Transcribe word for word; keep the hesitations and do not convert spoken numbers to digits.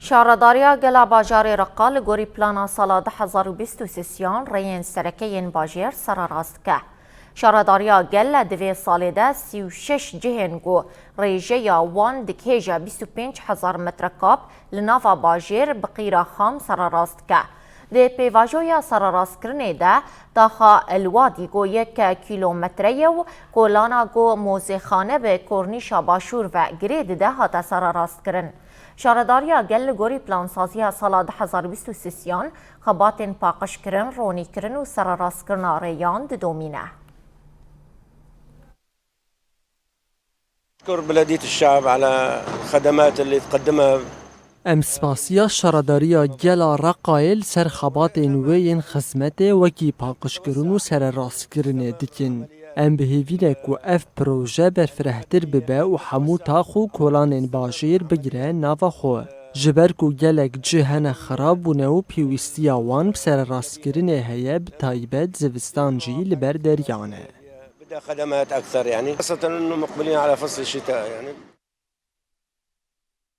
Şaredariya Gela Bajarê Reqa li gorî plana sala du hezar û bîst û sêyan rêyên sereke yên bajêr sererast dike. Şaredariya Gel di vê salê de sî û şeş cihên ku rêjeya wan dikêje bîst û pênc hezar metrekab li nava bajêr bi qîra xam sererast dike. Di pêvajoya sererastkirinê de taxa El Wadî ku yek kîlometre ye û kolana ku mozêxane bi kornîşa başûr ve girê dide hate sererastkirin. Şaredariya Gel li gorî plansaziya sala du hezar bîst û sêyan xebatên paqijkirin, ronîkirin û sererastkirina rêyan didomîne. أشكر بلدية الشعب على الخدمات اللي تقدمها. Em spasiya Şaredariya Gela Reqayê li ser xebatên wê yên xizmetê wekî paqijkirin û sererastkirinê dikin. Em bi hêvî ne ku ev proje berfirehtir bibe û hemû tax û kolanên bajêr bigire nava xwe. Ji ber ku gelek cih hene xirab bûne û pêwîstiya wan bi sererastkirinê heye, bi taybet zivistan jî li ber deryan e. بدها خدمات أكثر، يعني، خاصة إنه مقبلين على فصل الشتاء، يعني.